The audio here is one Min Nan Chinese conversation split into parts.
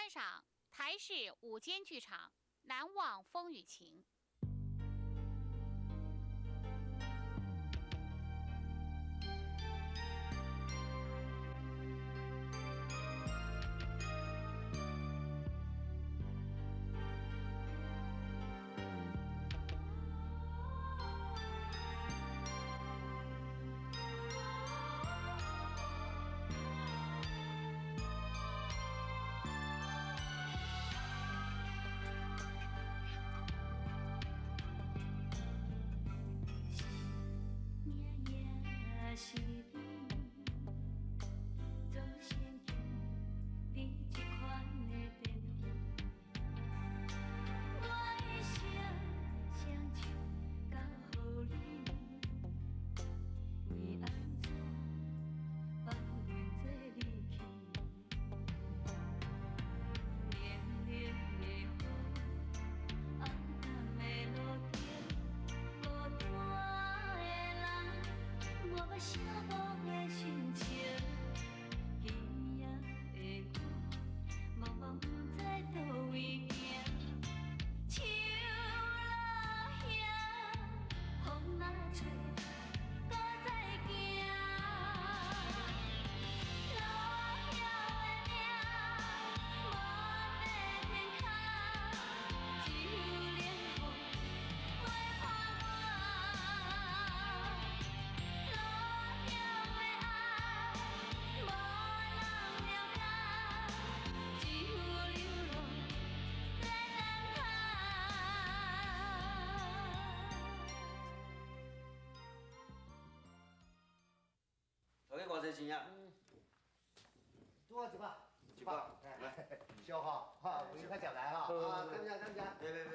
觀賞台視午間劇場《難忘風雨情》。偌濟錢啊？拄好一百。一百，來，燒吼，哈，有閒較常來吼。啊，感謝感謝。別別別。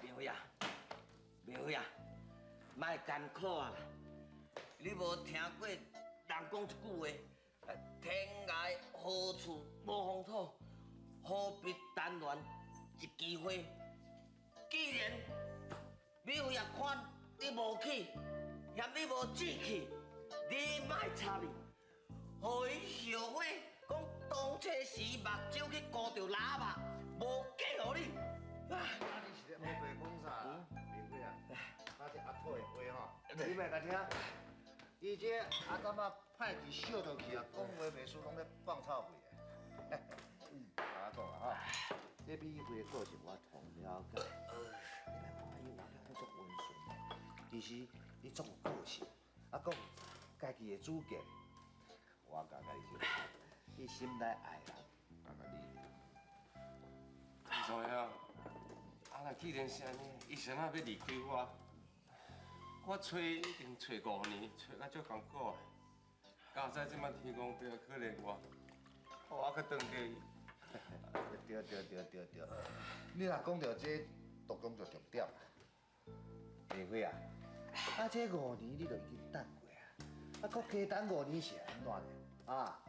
明輝啊，明輝啊，莫艱苦啊啦！你無聽過人講一句話？天涯何處無風土，何必單戀一枝花？既然美輝也看你無去，嫌你無志氣，你莫插伊，予伊後悔，講當初時目睭去顧著喇叭，無嫁予你。啊！你是咧烏白講啥？明輝啊，啊這阿土的話吼，你莫共聽。伊這阿感覺歹氣燒落去啊，講話袂輸，攏咧放臭屁的。我講啊吼，這美惠的個性我通了解。你來看伊活了足溫順的，其實伊足有個性，啊，閣有家己的主見。我感覺伊是，伊心內愛人，感覺你。你知影？啊，若既然是按呢，伊是按怎欲離開我？我揣已經揣5年，揣甲足艱苦的。佳哉這擺天公伯可憐我，我閣轉過伊。對對對對對，你若講著這，都講著重點。明輝啊，啊這五年你都已經等過啊，啊閣加等五年是按怎呢？啊，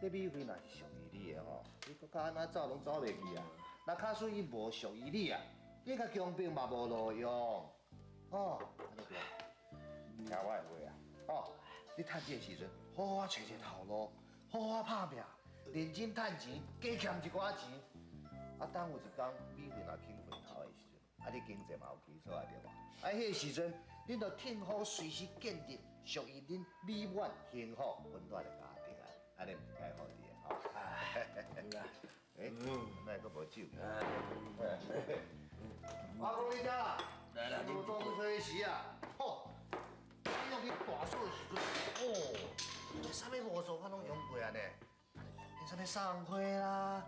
這美惠若是屬於你的吼，你閣較按怎走攏走袂去啊。若假使伊無屬於你啊，你共強迫嘛無路用。哦，按呢對，聽我的話啊，哦，你趁這個時陣，好好揣一个頭路，好好拍拚，認真趁錢，加欠一寡錢。啊，等有一工美惠若肯回頭的時陣，啊，你經濟嘛有基礎啊，對無？啊，彼個時陣，恁就挺好隨時建立屬於恁美滿幸福溫暖的家庭啊！按呢毋是較好佇的吼？欸，哪會閣無酒？阿公你遮啦？來啦，當初時啊，吼，你用去大嫂的時陣，哦，啥物魔術我攏用過啊呢？啥物送花啦，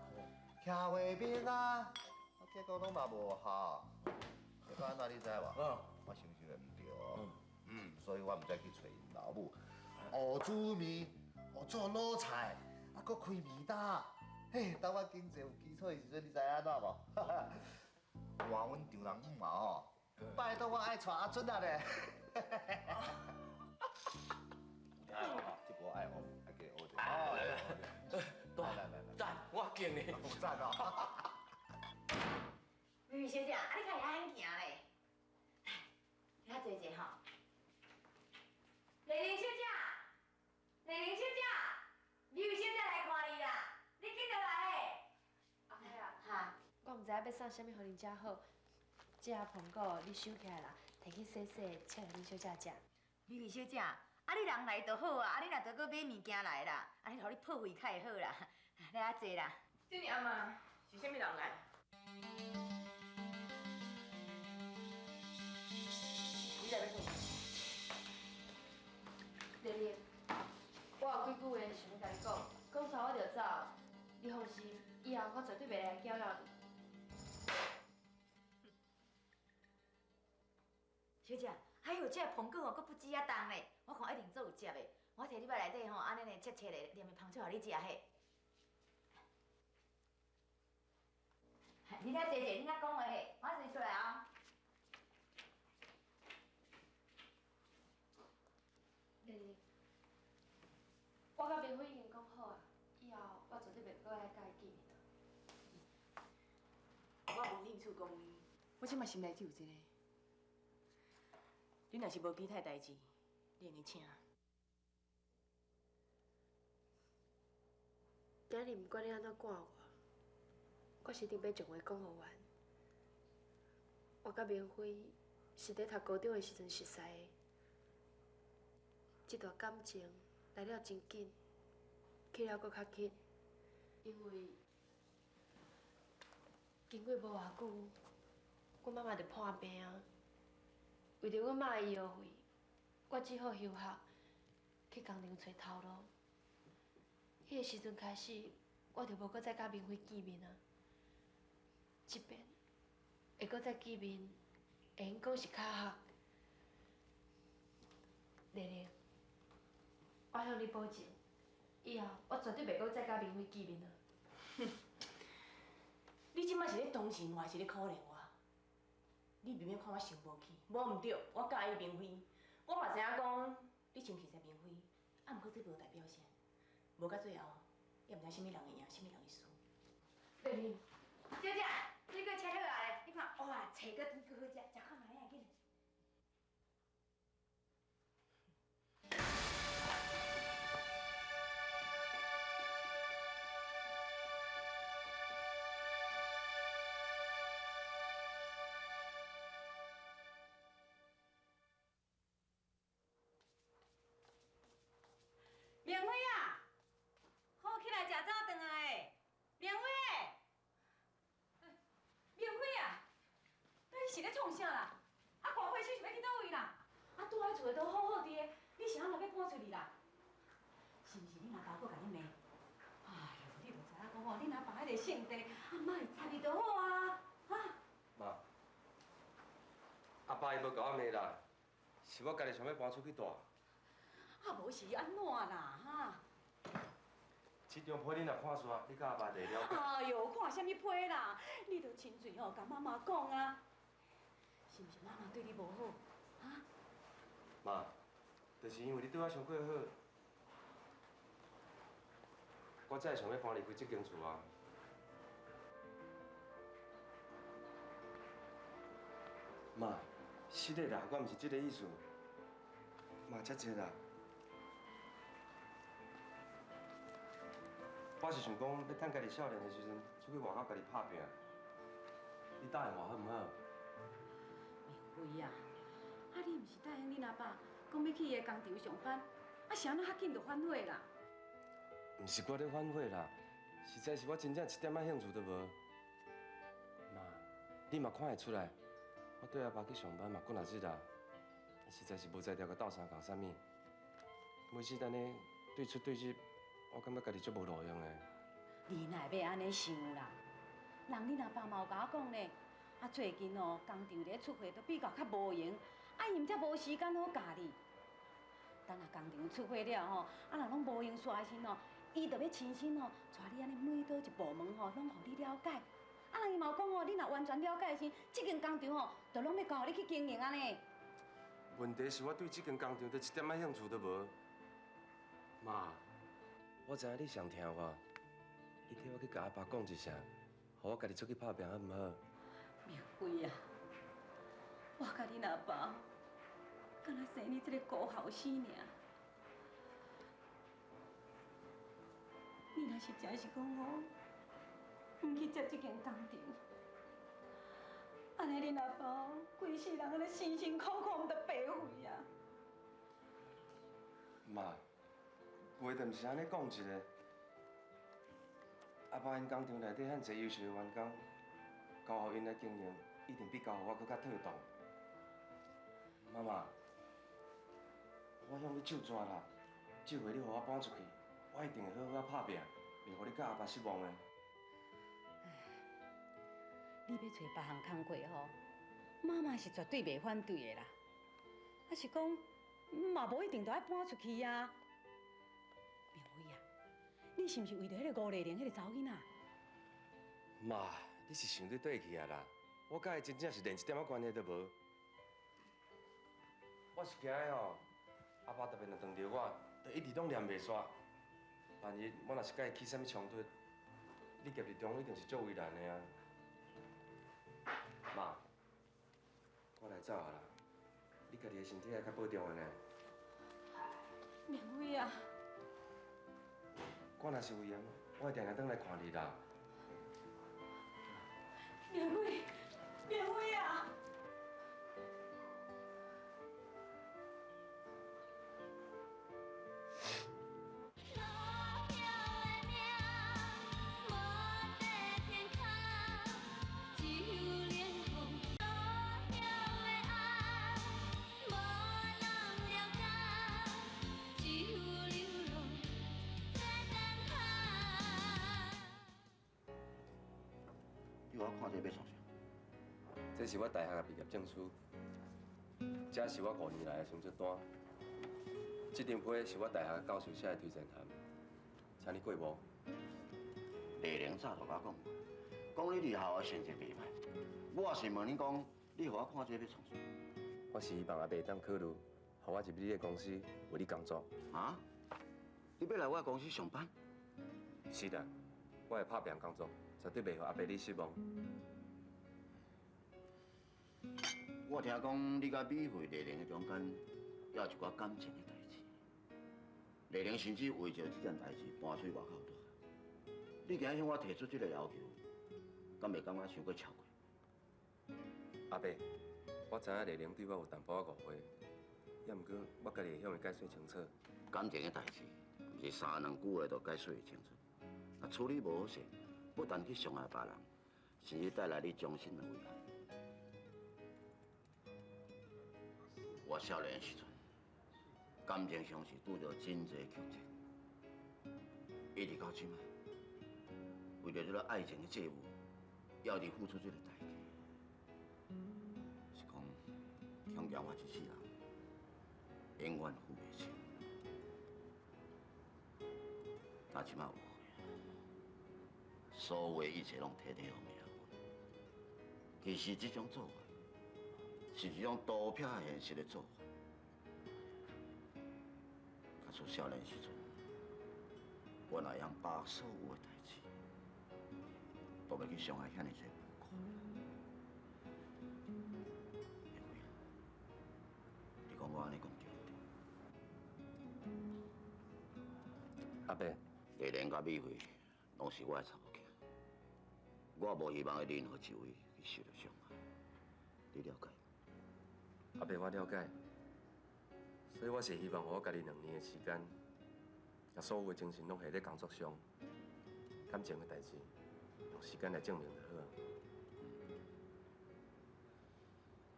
徛畫面啊，結果攏嘛無效。結果按怎你知無？我想想會毋對哦。嗯，所以我毋才去揣𪜶老母，學煮麵，學做滷菜，啊，閣開麵搭。嘿，當我經濟有基礎的時陣，你知按怎無？換阮丈人姆嘛吼，拜託我愛娶阿春啊咧。有聽無？這波愛學，愛加學者。來來來，來來來，讚，我敬你。讚哦。美惠小姐，啊你較會按行咧？來，你較坐坐吼。麗玲小姐，麗玲。欲送啥物予恁食好。这盒苹果你收起来啦，提去洗洗，切予恁小姐食。美丽小姐，啊你人来就好啊，啊你若著阁买物件来啦，按呢予你破费较会好啦。来阿坐啦。这尔阿嬷，是啥物人来？你来欲创啥？丽丽，我有几句话想欲共你讲，讲煞我就走。你放心，以后我绝对袂来搅扰你。小姐，哎哟，这个苹果哦，阁不止仔重咧，我看一定足有汁的。我提你摆内底吼，按呢呢切切咧，连芳出予你食嘿。你遐坐坐，你遐讲话嘿，我先出来啊。丽丽，我佮明辉已经讲好啊，以后我绝对袂阁来佮伊见面啊。我无兴趣讲你，我这马心内只有这个。你若是无其他代志，你会用请。今日毋管你按怎赶我，我是一定欲将话讲予完。我佮明辉是伫读高中的时阵熟似的，这段感情来了真紧，去了阁较紧，因为经过无偌久，阮妈妈就破病啊。为著阮妈的医药费，我只好休学，去工厂揣头路。彼个时阵开始，我就无阁再佮明辉见面啊。这遍会阁再见面，会用讲是巧合。丽丽，我向你保证，以后我绝对袂阁再佮明辉见面啊。你这摆是咧同情我，还是咧可怜我？你明明看我想无起，无毋对，我佮意明辉，我嘛知影讲你先去在明辉，啊，毋过这无代表啥，无到最后，也毋知啥物人会赢，啥物人会输。丽丽，小姐，你阁切好啊咧，你看，哇，切阁甜阁好食，食看觅啊，紧。明辉啊，好起来食早顿来。明辉，明辉啊，你是咧创啥啦？啊，赶火车是欲去佗位啦？啊，拄仔厝的都好好佇的，你是按怎欲赶出去啦？是毋是恁阿爸阁共你骂？哎哟，你就知影讲吼，恁阿爸彼个性地，啊，莫插伊就好啊，哈。妈，阿爸伊无共我骂啦，是我家己想欲搬出去住。啊，无是按怎啦，哈？这张批你若看煞，你佮阿爸就会了解。哎哟，看啥物批啦？你著亲嘴吼，共妈妈讲啊，是毋是妈妈对你无好？哈？妈，就是因为你对我伤过好，我才会想欲搬离开这间厝啊。妈，是的啦，我毋是这个意思。妈，遮济啦。我是想讲，欲趁家己少年的时阵，出去外口家己拍拼。你答应我好毋好？明辉啊，啊你毋是答应恁阿爸，讲欲去伊的工厂上班，啊是按怎遐紧就反悔啦？毋是我咧反悔啦，实在是我真正一点仔兴趣都无。妈，你嘛看会出来，我缀阿爸去上班嘛几若日啦，实在是无才调共斗相共啥物。每次按呢对出对入，我感觉家己足无路用的。你哪会欲按呢想啦？人恁阿爸嘛有共我讲呢，啊最近哦，工厂咧出货都比较较无闲，啊伊毋才无时间好教你。等下工厂出货了吼，啊若拢无闲煞的时吼，伊就欲亲身吼，带你按呢每佗一部门吼，拢予你了解。啊人伊嘛有讲吼，你若完全了解的时，这间工厂吼，就拢欲交予你去经营按呢。问题是我对这间工厂都一点仔兴趣都无。妈，我知影你上疼我，你替我去共阿爸讲一声，予我家己出去拍拼好毋好？明辉啊，我佮恁阿爸，敢若生你这个孤后生尔。你若是真是讲我，毋去接这间工厂，按呢恁阿爸規世人按呢辛辛苦苦，毋著白費啊！媽，話就毋是按呢講一个。阿爸𪜶工廠內底遐濟優秀的員工，交予𪜶來經營，一定比交予我閣較妥當。媽媽，我向你借紙啦，這回你予我搬出去，我一定會好好仔拍拼，袂予你佮阿爸失望的。你欲揣別項工課吼，媽媽是絕對袂反對的啦。啊是講，嘛無一定著愛搬出去啊。明輝啊，你是毋是為著彼个吳麗玲彼个查某囡仔？媽，你是想對佗去啊啦？我佮伊真正是連一點仔關係都無。我是驚吼，阿爸特別若撞著我，就一直攏念袂煞。萬一我若是佮伊起啥物衝突，你夾佇中一定是足為難的啊。媽，我來走啊啦，你家己的身體愛較保重的呢。明輝啊，我若是有閒，我會定定轉來看你啦。明輝，明輝啊！你予我看這欲創啥？這是我大學的畢業證書，這是我5年來的成績單。這張批是我大學教授寫的推薦函，請你過目。麗玲早就共我講，講你離校的成績袂歹。我也是問你講，你予我看這欲創啥？我是希望阿伯當考慮，予我入你的公司為你工作。啊？你欲來我公司上班？是的，我會拍拚工作，絕對袂予阿伯你失望。我聽講你佮美惠、麗玲的中間，也有一寡感情的代誌。麗玲甚至為著這件代誌搬出去外口住。你今日向我提出這个要求，敢袂感覺傷過超過？阿伯，我知影麗玲對我有淡薄仔誤會，也毋過我家己會向伊解釋清楚。感情的代誌，毋是三兩句話就解釋會清楚。啊，處理無好勢，不但去傷害別人，甚至帶來你終身的遺憾。我少年的時陣，感情上是拄著真濟曲折，一直到這擺，為著這个愛情的債務，猶佇付出這个代價，是講恐驚我這世人永遠付袂清。但這擺有悔，所有的一切攏體體予命運。其實這種做法，是一種逃避現實的做法。假使少年時陣，我若會曉把所有的代誌，都袂去傷害遐爾濟無辜。你講我按呢講對毋對？阿伯，麗玲佮美惠攏是我的查某囝，我無希望伊任何一位去受著傷害，你了解？阿伯，我了解，所以我是希望予我家己2年的時間，將所有的精神攏下佇工作上，感情的代誌，用時間來證明就好。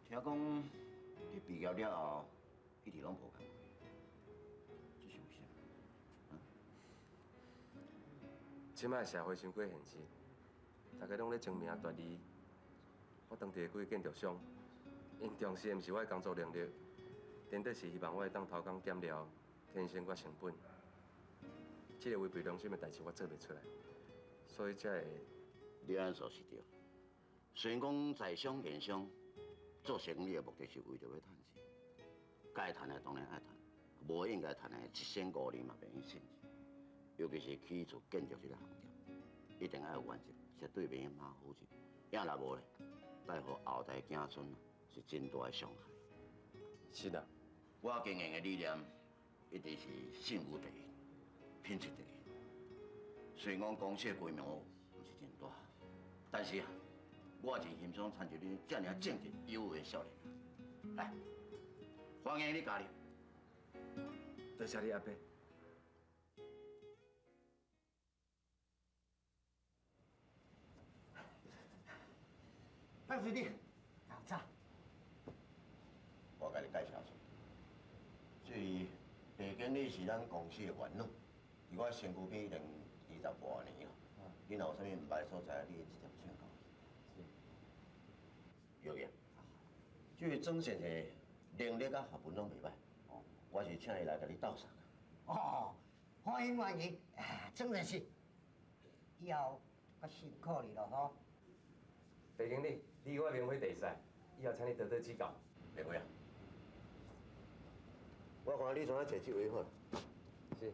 聽講你畢業了後，一直攏無工課，這是為啥？啊？這擺社會傷過現實，大家攏咧爭名奪利。我當地的幾个建築商，𪜶重視的毋是我的工作能力，顛倒是希望我會當偷工減料，提升我成本。這个違背良心的代誌，我做袂出來，所以才會。你按呢說是對。雖然講在商言商，做生意的目的是為著欲趁錢，該趁的當然愛趁，無應該趁的，一仙五厘嘛袂用趁。尤其是起厝建築這个行業，一定愛有原則，絕對袂用馬虎入。也若無咧，帶予後代子孫是真大的傷害。是啦，我經營的理念一直是信譽第一，品質第一。雖然講公司的規模毋是真大，但是啊，我真欣賞親像你遮爾正直有為的少年。來，歡迎你加入。多謝你阿伯。董事長，老早。我共你介紹下，這位鄭經理是咱公司的元老，佇我身軀邊已經20外年了。你若有啥物毋捌的所在，你會直接請教伊。是。有影。這位曾先生能力佮學問攏袂歹，我是請伊來共你鬥相共。哦，歡迎歡迎，曾先生，以後較辛苦你了吼。鄭經理，你我明輝第賽，以後請你多多指教。明輝啊，我看你怎啊坐這位好。是。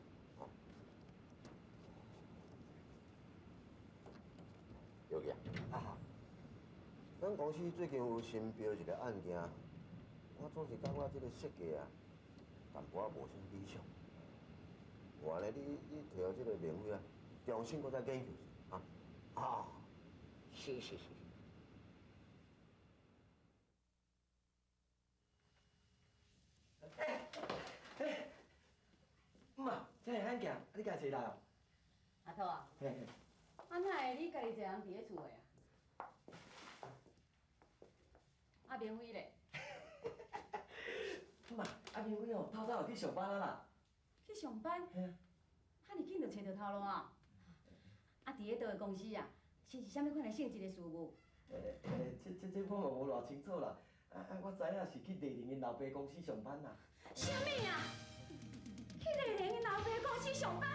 有去啊。咱公司最近有新標一個案件，我總是感覺這個設計啊，淡薄仔無啥理想。有按呢，你提予這個明輝啊，重新閣再研究啊。哦，是是是。欸，媽，這個案件，你家坐來哦。阿濤啊，嘿嘿。啊，哪會你家己一個人佇咧厝的啊？阿明輝咧？媽，阿明輝哦，透早就去上班啊啦。去上班？嘿啊。遐爾緊就揣著頭路啊？啊，佇咧佗个公司啊，是啥物款的性質的事務？這我嘛無偌清楚啦。啊，我知影是去麗玲𪜶老爸公司上班啦。啥物啊？去麗玲𪜶老爸公司上班？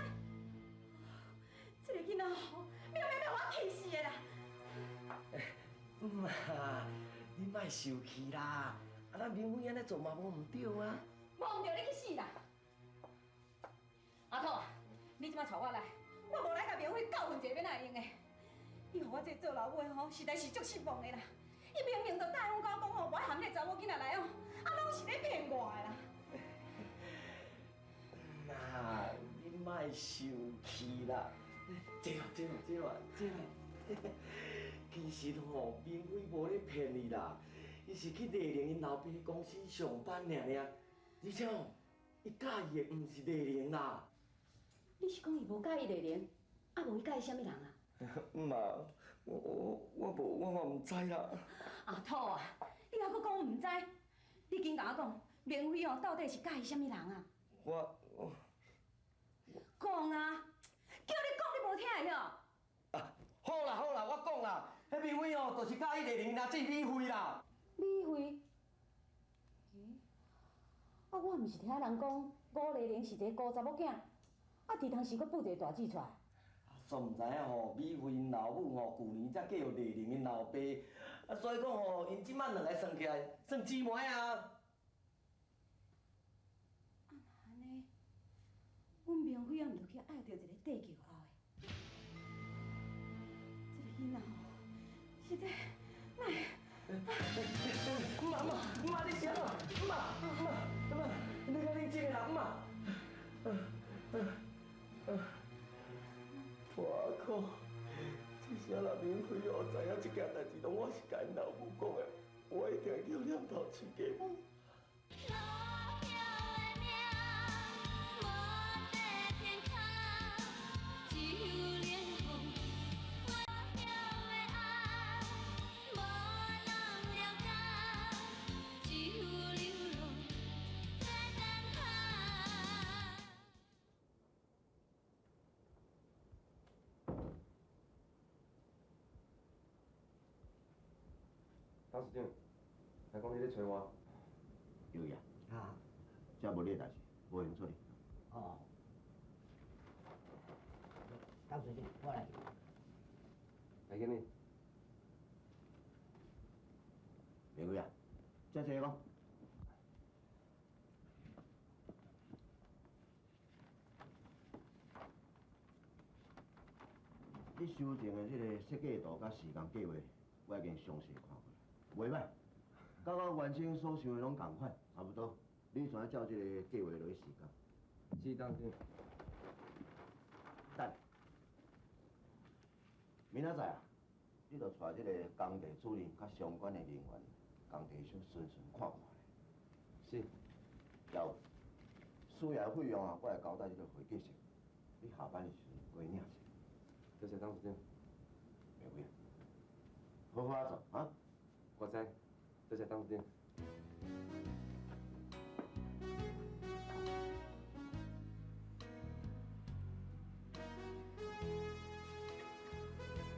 這个囡仔吼，妙妙妙，我氣死的啦！媽，你莫受氣啦！啊，咱明輝按呢做嘛無毋對啊。無毋對，你去死啦！阿濤，你這擺帶我來，我無來共明輝教訓一下，欲哪會用的？伊予我這做老母的吼，實在是足失望的啦！伊明明就答應我講吼，無愛含這查某囡仔來往，啊，攏是咧騙我的啦！媽，你莫受氣啦！這啦這啦這啦這啦，其實吼，明輝無咧騙你啦，伊是去麗玲𪜶老爸公司上班爾爾，而且吼，伊佮意的毋是麗玲啦。你是講伊無佮意麗玲，啊無伊佮意啥物人啊？媽，我無我嘛毋知啦。阿濤啊，你猶閣講毋知？你緊共我講，明輝哦到底是佮意啥物人啊？我講啊！叫你講你無聽會曉？啊，好啦好啦，我講啦，彼明輝哦，就是佮意麗玲阿姊美惠啦。美惠？欸？啊，我毋是聽人講，吳麗玲是一個孤查某囝，啊，佇當時閣抱一個大姊出來。煞毋知影吼，美惠𪜶老母吼，舊年才嫁予麗玲𪜶老爸，啊，所以講吼，𪜶這擺兩个算起來算姊妹啊。啊，按呢，阮明輝也毋著去愛著一個綴橋後的，這个囡仔吼，實在哪會？媽媽媽，你是按怎？媽媽媽，你較冷靜啦，媽。我靠！這下若明輝哦知影這件代誌，攏我是共𪜶老母講的，我一定會叫念頭飼雞母。董事長，聽講你咧揣我？有影。啊。這無你的代誌，無閒處理。哦。董事長，我來。來給你。明輝啊，這坐講。你修正的這个設計圖佮時間計劃，我已經詳細看過。袂歹，佮我原先所想的攏仝款，差不多。你怎照這個計劃落去施工？是，董事長。等，明仔載啊，你著帶這個工地主任佮相關的人員，工地小巡巡看看咧。是，有需要費用啊，我會交代這個會計室。你下班的時陣過去領一下。多謝董事長。明輝，好好仔做啊！我知，多謝董事長。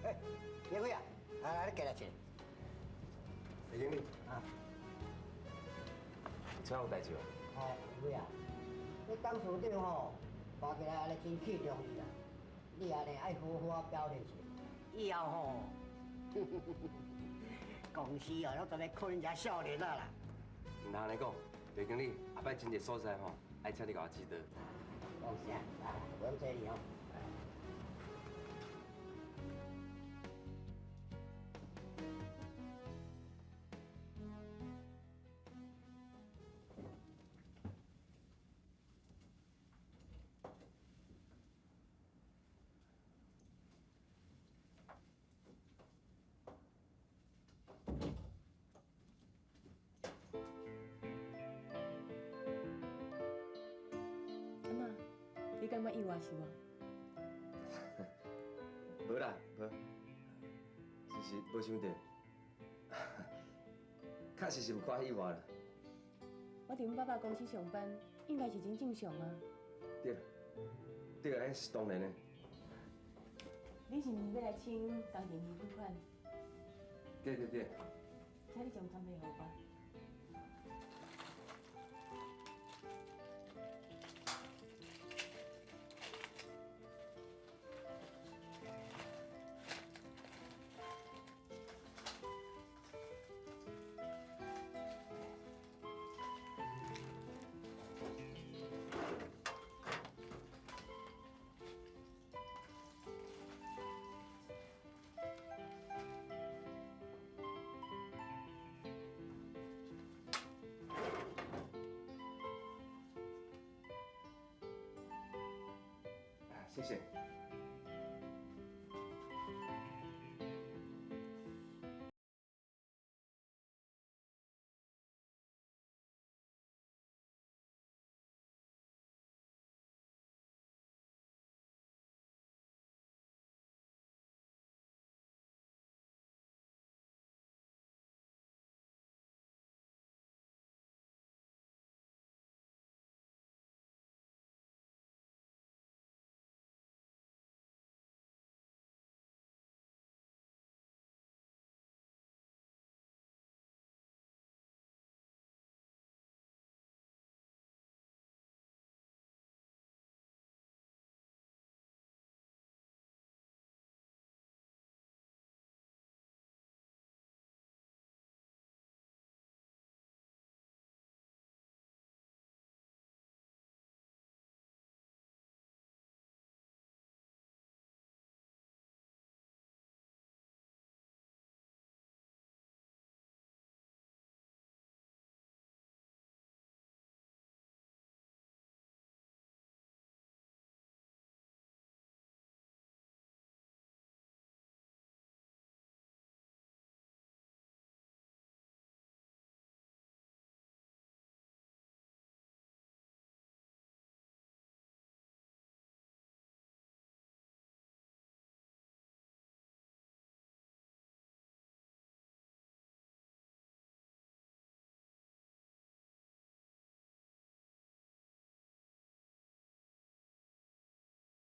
欸，明輝啊，來來，你過來一下。李經理。啊。你找我有代志無？哦，明輝啊，你董事長吼，看起來按呢真器重你啦，你按呢愛好好仔表現一下，以後吼，公司哦，攏準備靠恁遮少年仔啦。毋通按呢講，李經理，後擺真濟所在吼，愛請你共我指導。講啥？無咁濟你吼。阿媽，你感覺意外是無？無啦，無，只是無想到，確實是有寡意外啦。我佇阮爸爸公司上班，應該是真正常啊。對，對，彼是當然的。你是毋是欲來請工程預付款？對對對。請你將傳票予我。謝謝。